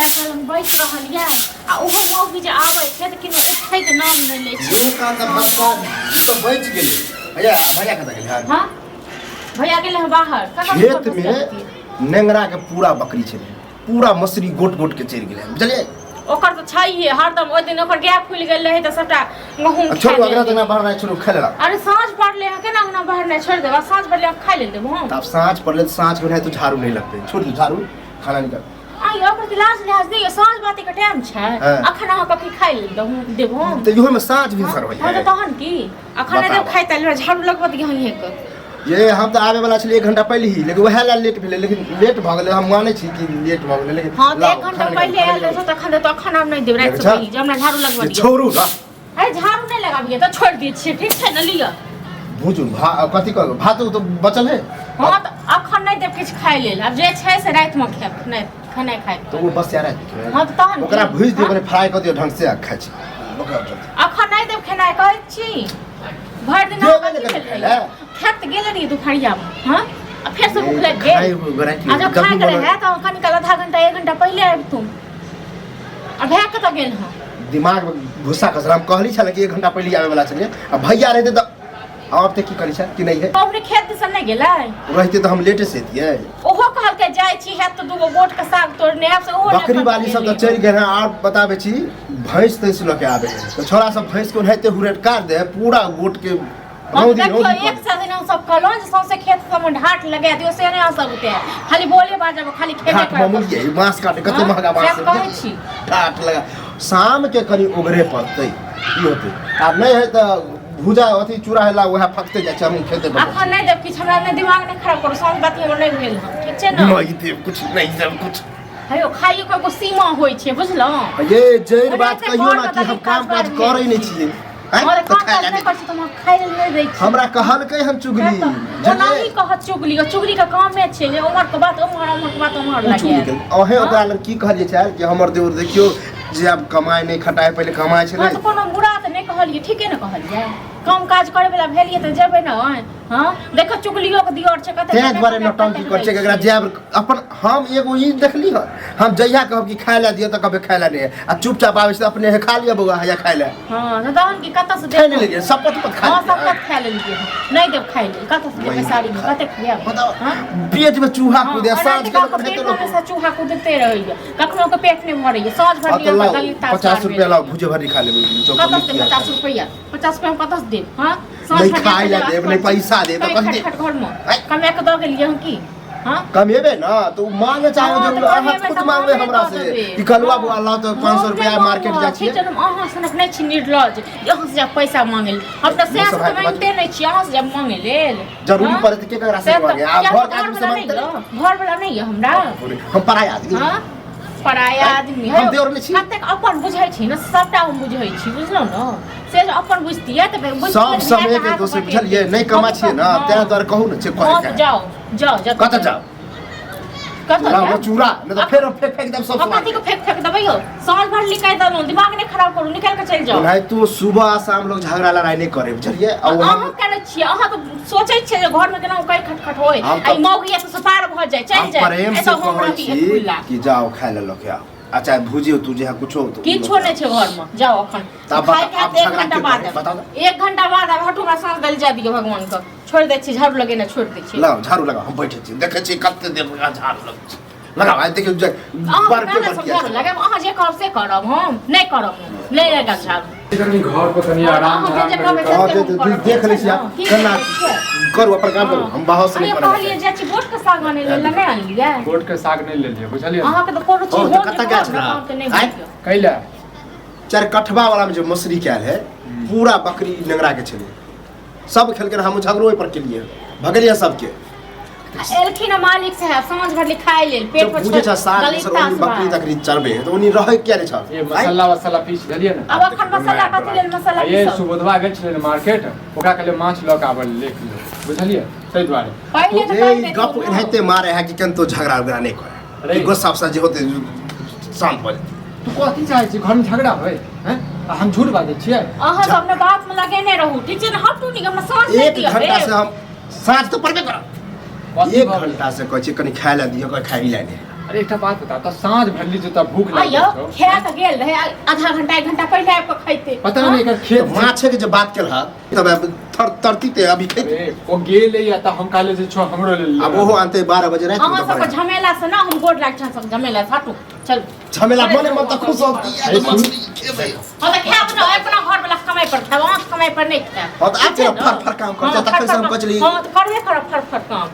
लए बैस रहल यऽ आ ओहो मौगी जे आबै छै तऽ किनो उठैके नाम नहि लै छै। मुँह कान तऽ भस्का, ई तऽ बचि गेलै। भैया, भैया कतऽ गेलै हन? हँ, भैया गेलै हँ बाहर। कतऽ खेत में नेंगरा के पूरा बकरी छलै, पूरा मसरी गोट गोट के चढ़ि गेलै, बुझलियै? ओकर तऽ छैहे हरदम। ओहि दिन ओकर गाय फुलि गेल रहै तऽ सबटा गहूँम आ खा छोड़ू गेल। अगना तगना बहरनाइ छोड़ू, खाय लेलक। अरे साँझ पड़ले हँ, केना अंगना बहरनाइ छोड़ि देब? आ साँझ पड़ले आब खाइ लेल देबो हम? तऽ आब साँझ पड़लै तऽ साँझ के ओनाहितो झाड़ू नहि लगतै। छोड़ि दियौ झाड़ू, खाना निकाल। आइ ओकर तऽ लाज लिहाज नहि यऽ। साँझ बाती के टाइम छै। अखन अहाँ कखी खाइ लेल देबो देबो हम? तऽ इहोमे साँझ भिनसर होइ हँ, तऽ है? तहन की, अखन नहि देब बताबऽ। खाइ ताइ लेल, झाड़ू लगबऽ दिअ अहींके। ये हम तऽ आबै वाला छलियै एक घंटा पहिले ही, लेकिन वएह लए लेट भेलै, लेकिन लेट भऽ गेलै। हम मानै छी कि लेट भऽ गेलै, लेकिन हँ, तऽ लाउ, एक घंटा खाना निकालू, पहिले खाना आयल निकालू। रहतौ तखन देतौ, अखन आब नहि देब राति से अच्छा। पहिले जे हमरा झाड़ू लगबऽ ये दिअ। छोड़ू ना। अरे झाड़ू नहि लगाबियै तऽ छोड़ि दै छियै, ठीक छै ने? लिअ। भूजू भा कथी कहू, भात तऽ बचल है। हँ, तऽ अखन नहि देब किछु खाइ लेल। आब जे छै से रातिमे खायब, नहि खेनाइ खाइ। तऽ ओ बस यार राति। हँ, तऽ तहन ओकरा की? भूजि दियौ। हँ? कनि फ्राई कऽ दियौ ढंग से आ खाइ छी ओकरा चलते। अखन नहि देब खेनाइ, कहै छी। भरि दिन देबै अहाँ ने कथी कनि खेलियै? खाइ लए। खायत तऽ गेल रहियै दुपहरियामे। हँ, आ फेर से भूख लागि खाइ गेल? गोरा की आ जब जब खायके भी रहै तऽ कनि काल आधा घंटा एक घंटा पहिले आबितहुँ। आ भए कतऽ गेल हँ? दिमाग में घुस्सा खसल। हम कहली छलै कि एक घंटा पहिले आबै वाला छलियै आ भैया रहते तऽ आब तऽ की करै छै कि नहि है। अपने खेत दिसन नहि गेलै? रहते तऽ हम लेटे से एतियै। ओहो कहलकै जाइ छी, हैत तऽ दूगो गोट के साग तोड़ने आयब, से ओहो नहि बकरी एखन वाली सब तऽ गेलै। चलि गेल हँ। आर बताबै छी, भैंस तैंस लऽ के आबै है तऽ छोड़ा सब भैंस के ओनाहिते हुरेट काट दे है पूरा गोट के। हम रौदी देखियौ रौदी एक सौ दिन हम सब कहलहुँ जे सौंसे खेत सबमे ढाट लगा दियौ, से नहि अहाँ सब उते खाली बोले बाजब, खाली खेबे ढाट करब। मामूली है, बाँस काटे कते हँ, महंगा बाँस सएह है। कहै छी। ढाट लगा शाम के कनि ओगरे पड़तै की होतै। आब नहि है तऽ भूजा अथी चूड़ा हेला वएह फकते जाइ छै, हम खेते बैठल अखन नहि देब किछु, हमरा नहि दिमाग नहि खराब करू। साँझ बाती हमर नहि भेल हँ, ठीक छै ने? नहि देब कुछ, नहि देब कुछ। हेयौ, खाइयो के एगो सीमा होइ छै, बुझलहुँ? ये जैर ओना बात तऽ कहियो ना घरमे कि हम दलित काम काज काज करै नहि छियै। आँय, और तऽ काम खाय काज लए नहि दे। करै छी तऽ हम खाइ लेल नहि दै छी? हमरा कहलकै हन चुगली। ओनाही कहत चुगली। चुगली के कामे छै जे उम्हर के बात उम्हर, उम्हर के बात उम्हर ओ चुगली लगे। के अहें ओकरा लग की कहलियै छल कि हमर देवर देखियौ जे आब कमाइ नहि खटाइ, पहिले कमाइ छलै। हँ, तऽ कोनो बुरा तऽ नहि कहलियै, ठीके ने कहलियै? काम काज करे वाला भेलियै तऽ जेबै ने? हँ, देखो चुगलियो के दियर छै कते। ताहि दुआरे नौटंकी करै छै कि एकरा जायब अपन। हम एगो ई देखली हन, हम जहिया कहब कि खाय लए दिअ तऽ कहबै खाय लए नहि, आ चुपचाप आबै छै तऽ अपने हे खा लिअ बौआ, हैया खाय लए। हँ, तऽ तहन की, कतऽ से खाय नहि देब? लेलियै शपथ पत खा हँ लेलियै। शपथ खा लेलियै हँ। नहि देब खाय लेल, कतऽ से देब? पैसारी में कते खुआएब? बताउ। हँ? पेट में चूहा हँ, कूदे ओना साँझ तऽ के लोक काको खाइते पेट लोक। हमेशा चूहा कुदिते रहैया, कखनो के पेट नहि भरैया। साँझ हँ भर तऽ लाउ दलित 50 रुपया लाउ, भुजे भरी खा लेबै चौक पर। कतऽ से लिट्टी आर 50 खा लेबै। रुपया? 50 रुपया हम कतऽ से देब? हँ, साँझ नहि भर खाय लए देब, नहि पैसा देब, तऽ कथी देब? खट घर में आँय? कमा के दऽ गेलियै हम की? हँ, कमेबे ना तऽ ओ मांगे चाहे हँ, जरूर तऽ अहाँ कमेबै खुद तऽ मांगबै हमरे हमरा दऽ से देबै। कि कलुआ हँ। बौआ लाउ तऽ 500 हम रुपया नहि मार्केट मांगब, जाइ छियै। ठीक छै ने? अहाँ सनक नहि छी निर्लज जे अहाँ से जायब पैसा मांगे लेल। हम तऽ सएह मुँह से सम्हारि तऽ के बाजू। मांगिते नहि छी अहाँ से जायब मांगे लेल। जरूरी हँ? पड़े तऽ के ककरा से से तऽ मांगे? आ किया घर के तऽ आदमी से घरवला नहि मांगते यऽ? घरवला नहि यऽ हमरा? हम पराया आदमी? हँ, पराया आदमी। हम देवर नहि छी? कतेक अपन बुझै छी ने, सबटा हम बुझै छी, बुझलहुँ ने? से जे अपन बुझतियै तऽ बुझतियै सब तऽ समय भायके के हाथ दोष बटेतै। बुझलियै नहि कमा छियै ने, हँ। तें दुआरे कहू ने छै हँ, कहै तऽ के। जाउ जाउ जाउ। कतऽ जाउ? कतऽ लाउ जाउ? चूड़ा, नहि तऽ फेर हम फेंक फेंक देब सब हम सामान। कथी के फेंक फेंक देबै यौ? साँझ भर निकालि देलहुँ, दिमाग नहि खराब करू, निकालि कऽ चलि जाउ। ओनाहितो सुबह आ शाम लोग झगड़ा लड़ाई नहि करे, बुझलियै? आ ओ हम अहाँ करै छियै, अहाँ तऽ सोचै छियै जे घरमे केना कई खटखट होय हम आ तऽ ई मौगी एतऽ से पार भऽ जाय, चलि हम जाय। प्रेम से एतऽ हम कहै रहती छी खुल्ला। कि जाओ खाय ले लऽ के आओ, आ चाहे भुजियो तू जे कुछो तो किछो नहि छै घरमे, जाउ अखन। तऽ आब खाय बता- के हैत आब एक झगड़ा घंटा के बाद करे? आयब। बताउ तऽ। एक घंटा बाद आब। हटू, हमरा साँझ देल जाय दियौ, भगवान के छोड़ि दै छी, झाड़ू लगेने छोड़ि दै छी। लाओ झाड़ू लगाओ, हम बैठे छी, देखै छी कते देर लगा झाड़ू लगै छै। लगाओ, आइ देखियौ जे अहाँ बड़के केना बड़के सब झाड़ू लगायब? अहाँ जे कहब से करब, हम नहि करब, हम नहि लगायब झाड़ू। कनि घर पर कनि आराम अहाँ जे आराम कहबै करू। हँ, से हम करब, देख लै ठीक छी छै आब ने? की केना देखै छियै? करू, अपन काम करू, हम बाहर से नहि अरे करब। कहलियै जाइ छी बोट के साग आनै लेल, नहि आनलियै? गोट के साग नहि लेलियै, बुझलियै? अहाँके तऽ कोनो चीज हँ, तऽ हो कतऽ जे गाछ कहब ने, रहै? काम तऽ नहि आँय? होइए। कैला चारि कठबा वाला में जे मसुरी कयल है, पूरा बकरी नेंगरा के छलै, सब खेलकै। हम झगड़ो ओहि पर केलियै, भगेलियै सबके। एलखिन हँ मालिक साहब साँझ भर खाय लेल पेट जब पर बुझे छ साग गलित सर ओनी बकरी तास तकरी चरबे है तऽ ओनी रहै किया नहि छल? ये मसाला वसाला पीस देलियै ने? अब अखन मसाला कथी लेल, मसाला आ ये पीसब? सुबोधवा गेल छलै ने मार्केट, ओकरा कहलियै माछ लऽ कऽ आबऽ लेल 1 किलो, बुझलियै? ताहि दुआरे। पहिले तऽ ए कहि ई देतौ गप ने। एनाहिते मारे है कि केनतो झगड़ा उगड़ा नहि करे। अरे। कि गुस्सा उस्सा जे होते शांत भऽ जेतै। तू कथी चाहै छी, घरमे झगड़ा होय हैं आ हम झूठ बाजै छियै? अहाँ सब अपने बात में लगेने रहू, ठीक छै ने? हटू नी, हमरा साँझ नहि एक दिअ घंटा बे। से हम साँझ तऽ पड़बे करब। कथी एक भऽ गेलै? घंटा से कहै छियै कनि खाय लए दिअ, कहै खाय लए नहि। अरे एकटा बात बता तऽ साँझ भरली जो तऽ भूख लागि आइयो जाइ छौ। खा के गेल रहे आधा घंटा एक घंटा पहिले आबि कऽ खैते। पता नहीं एकर खेत तऽ माछे के जे बात केलह तब अब थर तरती ते अभी खेत। अरे ओ गेल या तऽ हम कहले जे छौ हमरो लेल। आब ओहो आनते 12 बजे राति अहाँ में तऽ सबके झमेला से ना हम गोड़ लाग छन सब झमेला से हटू चल। झमेला मने मन तऽ खुश हो कि अरे सुन। मछली खेबै। हाँ तऽ खायब ना, अपना घर वाला कमाई पर खायब, अहाँ कमाई पर नहीं खायब। हाँ तऽ आब ठीक छै फर ने? फर काम करतै, हाँ, तखन से हम फर-फर कचली। हाँ तऽ करबे करब फर फर काम।